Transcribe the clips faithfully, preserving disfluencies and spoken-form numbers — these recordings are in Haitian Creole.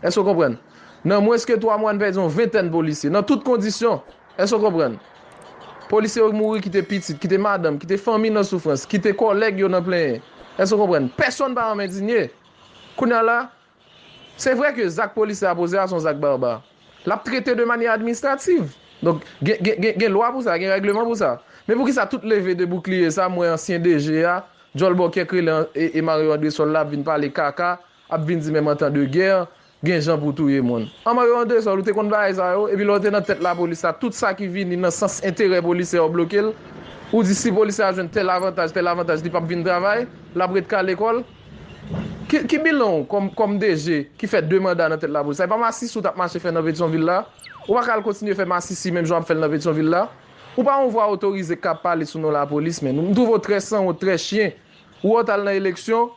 Èske w konprann? Nan mwens ke twa mwa, n pèdi yon ventèn polisye. Nan tout kondisyon. Èske w konprann? Polisye yo mouri, kite pitit, kite madanm, kite fanmi nan soufrans, kite kòlèg yo nan plenyen. Èske w konprann? Pèsonn pa janm endinye. Kounye a la, se vre ke zak polisye a poze a se yon zak baba. L ap trete de manyè administrativ. Donk, gen, gen, gen, gen lwa pou sa, gen règleman pou sa. Men poukisa tout leve de boukliye sa, m wè ansyen D G a, djòl bòkyè k rele e, e Mario Andrésol la ap vin pale kaka, ap vin di menm an tan de gè, gen jan pou touye moun. An Mario Andrésol, ou te konn bagay sa yo, epi lè w te nan tèt lapolis la, tout sa ki vini nan sans enterè polisye yo bloke l. Ou di si polisye a jwenn tèl avantaj, tèl avantaj, li p ap vin travay, l ap ret kale kò l. Ki, ki bilan w kòm, kòm D G ki fè de manda nan tèt lapolis la? E pa masisi w t ap mache fè nan Petyonvil la? Ou pa ka al kontinye fè masisi menm jan w ap fè l nan Petyonvil la? Ou pa yon vwa otorize k ap pale sou non lapolis, men. M twouve w trè sanwont, trè chyen. Ou wè w t al nan eleksyon,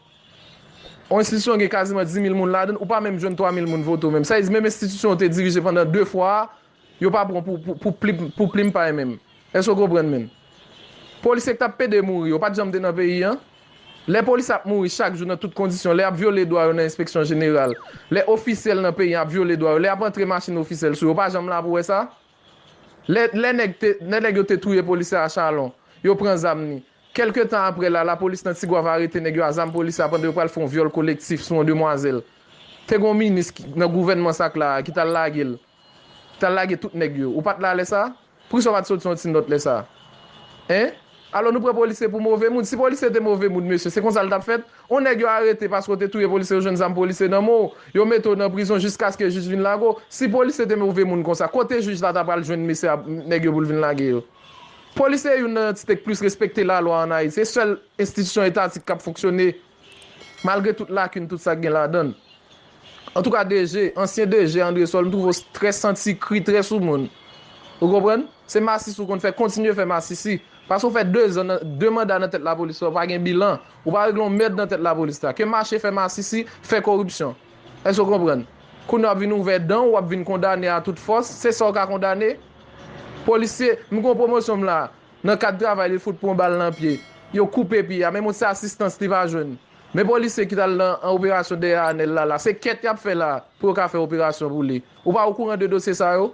yon enstitisyon gen kaziman dis mil moun ladan l, ou pa menm jwenn twa mil moun vote w menm. Sa vle di menm enstitisyon w te dirije pandan de fwa a, yo pa pran pou, pou, pou plim, pou plim pay menm. Èske w konprann menm? Polisye k t ap pede mouri yo pa t janm te nan peyi an? Lè polisye ap mouri chak jou nan tout kondisyon, lè y ap vyole dwa yo nan enspeksyon jeneral, lè ofisyèl nan peyi an ap vyole dwa yo, lè y ap antre machin ofisyèl sou yo, pa janm la pou wè sa? Lè, lè nèg te, lè nèg yo te touye polisye a Chalon, yo pran zam ni. Kèlke tan apre la, lapolis nan Tigwav arete nèg yo a zam polisye a pandan yo pral fè yon vyòl kolektif sou yon demwazèl. Te gen yon minis ki, nan gouvènman sa k la a ki t al lage l. T al lage tout nèg yo. Ou pa t la lè sa a? Poukisa w pa t soti yon ti nòt lè sa a? Hein? Alò nou pran polisye pou move moun. Si polisye te move moun, mesye, se konsa l t ap fèt? On nèg yo arete paske w te touye polisye, yo jwenn zam polisye nan men w, yo mete w nan prizon jiskaske jij vin lage w. Si polisye te move moun konsa, kote jij la ta pral jwenn mesye a, nèg yo pou l vin lage yo? Polisye youn nan antite k plis respekte lalwa ann Ayiti. Se sèl enstitisyon etatik k ap fonksyone malgre tout lakin, tout sa k gen ladan l. Antouka, D G, ansyen D G Andrésol, m twouve w trè santi kri, trè sou moun. Ou konprann? Se masisi w konn fè, kontinye fè masisi. Paske w fè de zan nan, de manda nan tèt lapolis la, w pa gen bilan. Ou pa regle yon mèd nan tèt lapolis la. Ke mache fè masisi, fè koripsyon. Èske w konprann? Kounye a w ap vin ouvè dan w, w ap vin kondane a tout fòs. Se sa w ka kondane? Polisye, m gen yon pwomosyon m la. Nan kad travay li, fout pran bal nan pye. Yo koupe pye a, menm yon ti asistans li pa jwenn. Men polisye ki t al nan, an operasyon dèyè Anèl la, la, se kèt y ap fè la pou yo ka fè operasyon pou li. Ou pa okouran de dosye sa yo?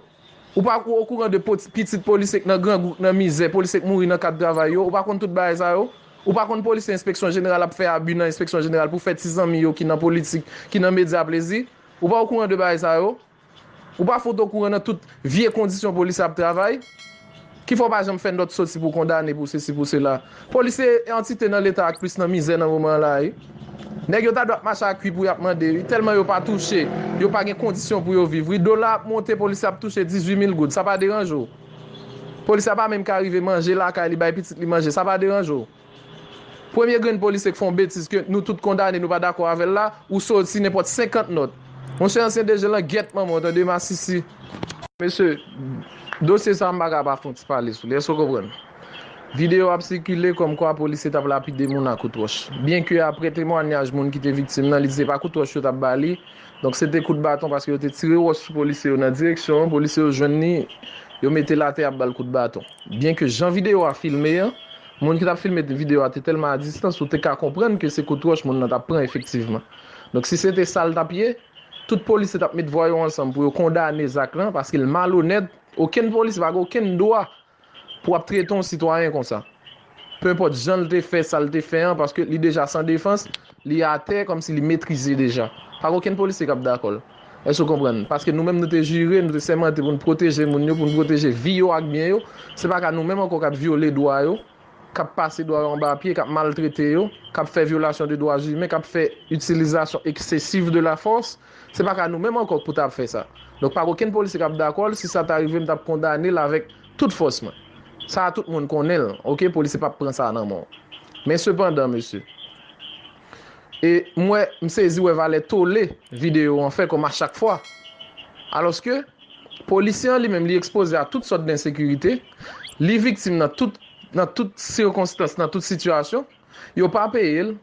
Ou pa okouran de poti-, pitit polisye k nan grangou, k nan mizè, polisye k mouri nan kad travay yo? Ou pa konn tout bagay sa yo? Ou pa konn polisye enspeksyon jeneral ap fè abi nan enspeksyon jeneral pou fè ti zanmi yo ki nan politik, ki nan medya plezi? Ou pa okouran de bagay sa yo? Ou pa fout okouran nan tout vye kondisyon polisye ap travay? Kifè w pa janm fè nòt soti pou kondane, pou sesi, pou sela? Polisye e antite nan Leta a k plis nan mizè nan moman an la, wi. Nèg yo ta dwe ap mache a kwi pou y ap mande, wi. Tèlman yo pa touche, yo pa gen kondisyon pou yo viv, wi. Dola ap monte, polisye ap touche dizuit mil goud. Sa pa deranje w? Polisye a pa menm ka rive manje lakay li, bay pitit li manje. Sa pa deranje w? Premye grenn polisye k fè yon betiz ke nou tout kondane, nou pa dakò avè l la, ou soti nenpòt senkant nòt. Monchè, ansyen D G lan, gyèt manman w, tande, masisi. Mesye, dosye sa a, m pa ka pa fè yon ti pale sou li. Èske w konprann? Videyo ap sikile kòmkwa polisye t ap lapide moun a kout wòch. Byenke apre temwanyaj moun ki te viktim nan, li di se pa kout wòch yo t ap ba li, donk se te kout baton paske yo te tire wòch sou polisye yo nan direksyon an, polisye yo jwenn li, yo mete l atè, y ap ba l kout baton. Byenke jan videyo a filme an, moun ki t ap filme videyo a te tèlman a distans, ou te ka konprann ke se kout wòch moun nan t ap pran efektivman. Donk, si se te sa l t ap ye, tout polisye t ap met vwa yo ansanm pou yo kondane zak lan, paske l malonèt. Okenn polisye pa gen okenn dwa pou ap trete yon sitwayen konsa. Penpòt jan l te fè sa l te fè an, paske li deja san defans, li atè, kòmsi li metrize deja. Pa gen okenn polisye k ap dakò l. Èske w konprann? Paske nou menm nou te jire, nou te sèmante pou n pwoteje moun yo, pou n pwoteje vi yo ak byen yo. Se pa ka nou menm ankò k ap vyole dwa yo, k ap pase dwa yo anba pye, k ap maltrete yo, k ap fè vyolasyon de dwa imen, k ap fè itilizasyon eksesiv de la fòs. Se pa ka nou menm ankò pou t ap fè sa. Donk, pa gen okenn polisye k ap dakò l. Si sa ta rive, m t ap kondane l avèk tout fòs mwen. Sa a tout moun konnen l, oke? Polisye p ap pran sa nan men w. Men sepandan, mesye, e m wè, m sezi wè valè tole videyo an fè kòm a chak fwa. Alòske, polisye an li menm, li ekspoze a tout sòt densekirite, li viktim nan tout, nan tout sikonstans, nan tout sitiyasyon, yo pa peye l,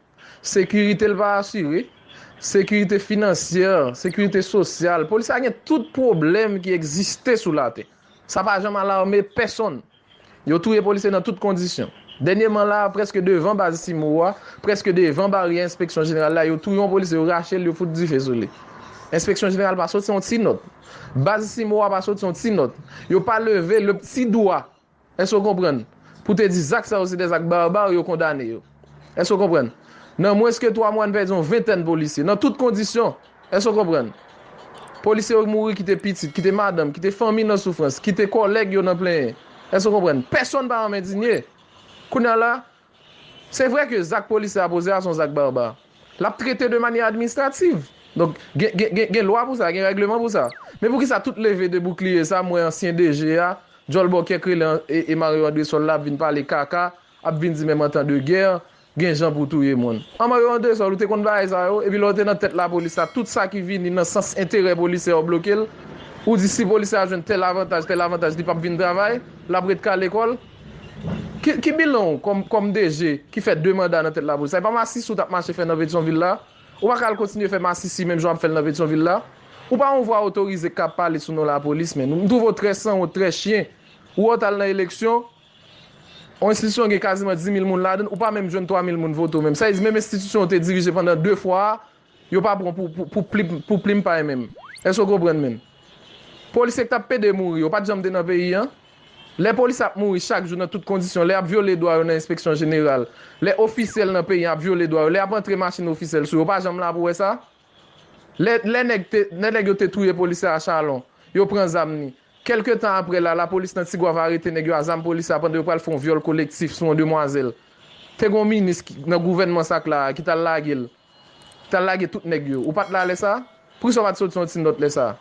sekirite l pa asire, sekirite finansyè, sekirite sosyal. Polisye a gen tout pwoblèm ki egziste sou latè. Sa pa janm alarme pèsonn. Yo touye polisye nan tout kondisyon. Dènyèman la a, prèske devan baz Cimo a, prèske devan baryè enspeksyon jeneral la, yo touye yon polisye, yo rache l, yo fout dife sou li. Enspeksyon jeneral pa soti yon ti nòt. Baz Simo a pa soti yon ti nòt. Yo pa leve le pti dwa. Èske w konprann? Pou te di zak sa yo se de zak barbar, yo kondane yo. Èske w konprann? Nan mwens ke twa mwa, n pèdi yon ventèn polisye. Nan tout kondisyon. Èske w konprann? Polisye yo mouri, kite pitit, kite madanm, kite fanmi nan soufrans, kite kòlèg yo nan plenyen. Èske w konprann? Pèsonn pa janm endinye. Kounye a la, se vre ke zak polisye a poze a se yon zak baba. L ap trete de manyè administrativ. Donk, gen, gen, gen, gen lwa pou sa, gen règleman pou sa. Men poukisa tout leve de boukliye sa, m wè ansyen D G a, djòl bò kèk rele e, e Mario Andresol la ap vin pale kaka, ap vin di menm an tan de gè, gen jan pou touye moun. An Mario Andresol, ou te konn bagay sa yo, epi lè w te nan tèt lapolis la, tout sa ki vini nan sans enterè polisye a, w bloke l. Ou di si polisye a jwenn tèl avantaj, tèl avantaj, li p ap vin travay, l ap ret kale kò l. Ki, ki bilan w kòm, kòm D G ki fè de manda nan tèt lapolis la? E pa masisi w t ap mache fè nan Petyonvil la? Ou pa ka al kontinye fè masisi menm jan w ap fè l nan Petyonvil la? Ou pa yon vwa otorize k ap pale sou non lapolis, men. M twouve w trè sanwont, trè chyen. Ou wè w t al nan eleksyon, yon enstitisyon gen kaziman dis mil moun ladan l, ou pa menm jwenn twa mil moun vote w menm. Sa vle di menm enstitisyon w te dirije pandan de fwa a, yo pa pran pou, pou, pou plim, pou plim pay menm. Èske w konprann menm? Polisye k t ap pede mouri yo, pa t janm te nan peyi a? Lè polisye ap mouri chak jou nan tout kondisyon, lè y ap vyole dwa yo nan enspeksyon jeneral, lè ofisyèl nan peyi a ap vyole dwa yo, lè y ap antre machin ofisyèl sou yo, pa janm la pou wè sa? Lè, lè nèg te, lè nèg yo te touye polisye a Chalon, yo pran zam li. Kèlke tan apre la, lapolis nan Tigwav arete nèg yo a zam polisye a pandan yo pral fè yon vyòl kolektif sou yon demwazèl. Te gen yon minis ki, nan gouvènman sa k la a, ki t al lage l. T al lage tout nèg yo. Ou pa t la lè sa? Poukisa w pa t soti yon ti nòt lè sa?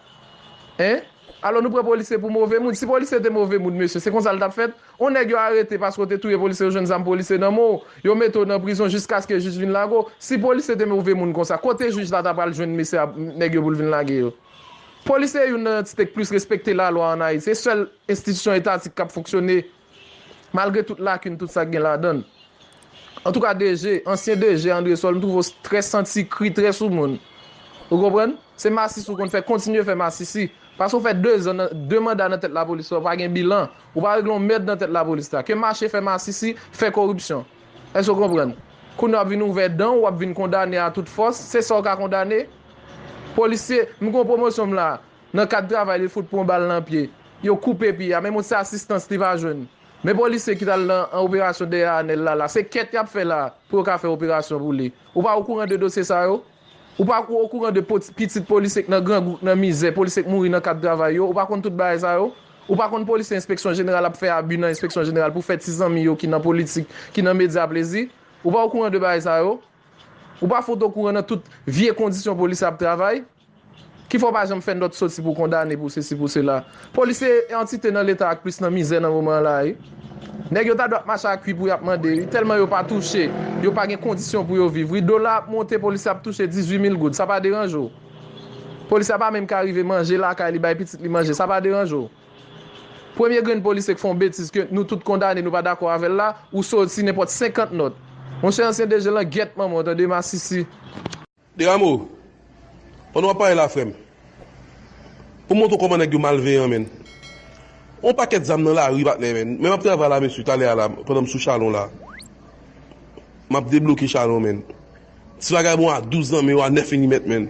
Hein? Alò nou pran polisye pou move moun? Si polisye te move moun, mesye, se konsa l t ap fèt? On nèg yo arete paske w te touye polisye, yo jwenn zam polisye nan men w, yo mete w nan prizon jiskaske jij vin lage w. Si polisye te move moun konsa, kote jij la ta pral jwenn mesye a, nèg yo pou l vin lage yo? Polisye youn nan antite k plis respekte lalwa ann Ayiti. Se sèl enstitisyon etatik k ap fonksyone malgre tout lakin, tout sa k gen ladan l. Antouka, D G, ansyen D G Andresol, m twouve w trè santi kri, trè sou moun. Ou konprann? Se masisi w konn fè, kontinye fè masisi. Paske w fè de zan nan, de manda nan tèt lapolis la, w pa gen bilan. Ou pa regle yon mèd nan tèt lapolis la. Ke mache fè masisi, fè koripsyon. Èske w konprann? Kounye a w ap vin ouvè dan w, w ap vin kondane a tout fòs. Se sa w ka kondane? Polisye, m gen yon pwomosyon m la. Nan kad travay li, fout pran yon bal nan pye. Yo koupe pye a, menm yon ti asistans li pa jwenn. Men polisye ki t al nan, an operasyon dèyè Anèl la, la, se kèt y ap fè la pou yo ka fè operasyon pou li. Ou pa okouran de dosye sa yo? Ou pa okouran de poti-, pitit polisye k nan grangou, k nan mizè, polisye k mouri nan kad travay yo? Ou pa konn tout bagay sa yo? Ou pa konn polisye enspeksyon jeneral ap fè abi nan enspeksyon jeneral pou fè ti zanmi yo ki nan politik, ki nan medya plezi? Ou pa okouran de bagay sa yo? Ou pa fout okouran nan tout vye kondisyon polisye ap travay? Ki fè w pa janm fè nòt soti pou kondane, pou sesi, pou sela? Polisye e antite nan Leta k plis nan mizè nan moman an la, wi. Nèg yo ta dwe ap mache a kwi pou y ap mande, wi. Tèlman yo pa touche, yo pa gen kondisyon pou yo viv, wi. Dola ap monte, polisye ap touche dizuit mil goud. Sa pa deranje w? Polisye a pa menm ka rive manje lakay li, bay pitit li manje. Sa pa deranje w? Premye grenn polisye k fè yon betiz ke nou tout kondane, nou pa dakò avè l la, ou soti nenpòt senkant nòt. Monchè, ansyen D G, langyèt manman w, tande, masisi. Deramo, pandan w ap pale la, frè m, pou m montre w kòman nèg yo malveyan, menn. On pakèt zam nan lari, patnè, menn. Men m ap travay la, mesye, talè a la, pandan m sou chalon la. M ap debloke chalon, menn. Ti vagabon a douz nan men yo, a nèf milimèt, menn.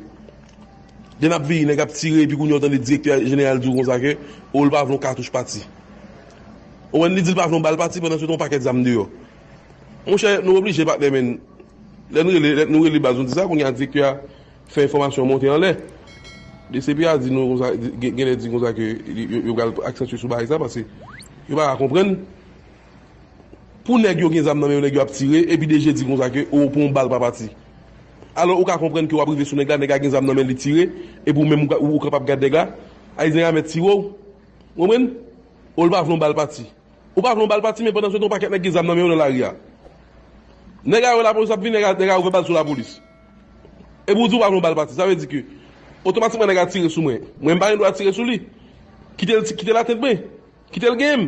Lè n ap veye, nèg ap tire, epi kounye a w tande direktè jeneral di w konsa ke, o, l pa vle yon katouch pati. Ou konprann, li di l pa vle yon bal pati, pandan se tan yon pakèt zam deyò. Monchè, nou oblije, patnè, menn. Lè n rele, lè nou rele baz, nou di sa, kounye a direktè a fè enfòmasyon monte anlè. D C P a di nou konsa, gen, genlè di konsa ke yo, yo pral aksantye sou bagay sa, paske yo pa ka konprann. Pou nèg yo gen zam nan men yo, nèg yo ap tire, epi D G di konsa ke, o, pou yon bal pa pati. Alò, ou ka konprann ke w ap rive sou nèg la, nèg la gen zam nan men l, li tire, epi ou menm, ou, ou kapab gad nèg la, a di nèg la mèt tire w, ou konprann? O, l pa vle yon bal pati. Ou pa vle yon bal pati, men pandan se tan, yon pakèt nèg gen zam nan men yo nan lari a. Nèg a wè lapolis ap vini, nèg a, nèg a ouvè bal sou lapolis. Epi ou di ou pa vle yon bal pati, sa vle di ke, otomatikman nèg a tire sou mwen. Mwen, m pa gen dwa tire sou li. Kite l, kite l atenn mwen. Kite l genyen m.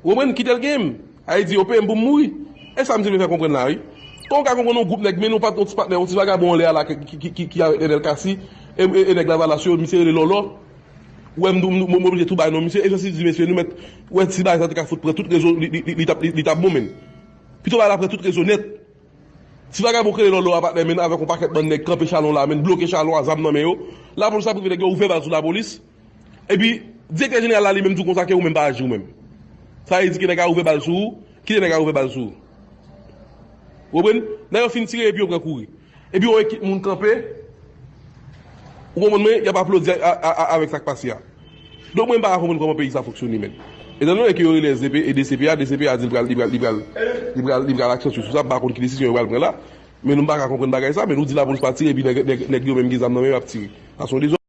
Ou konprann? Kite l genyen m. A di, yo peye m pou m mouri. E sa m di m fè konprann la, wi. Kòman w ka konprann yon gwoup nèg, men nou pa t yon ti patnè, yon ti vagabon anlè a la ki, ki, ki, ki, ki avèk Nenel Cassy, e, e, e nèg Lavalas yo, misye rele Lòlò. Ou wè m, m, m, m oblije tou bay non misye, e jan si di mesye, nou mèt, wè ti bagay sa te ka fout pran tout rezo, li, li, li, li t ap, li, li t ap bon, menn. Pito bagay la pran tout rezo nèt. Si vagabon k rele Lòlò a, patnè, menn, avèk yon pakèt bann nèg kanpe chalon la, menn, bloke chalon a, zam nan men yo, lapolis ap rive, nèg yo ouvè bal sou lapolis. Epi, direktè jeneral la li menm di w konsa ke ou menm pa aji ou menm. Sa vle di ke nèg a ouvè bal sou ou, kite nèg a ouvè bal sou ou. Ou konprann? Nèg yo fin tire epi yo pran kouri. Epi yon ekip moun kanpe, ou konprann mwen, y ap aplodi a, a, a, avèk sa k pase a. Donk mwen m pa ka konprann kòman peyi sa fonksyone, menn. Etandone ke yo rele S D P e D C P a, D C P a di l pral, li pral, li pral, li pral, li pral aksantye sou sa, m pa konn ki desizyon yo pral pran la. Men nou m pa ka konprann bagay sa, men nou di lapolis pa tire, epi nèg, nèg, nèg yo menm gen zam nan men yo ap tire. Sa se yon dezòd.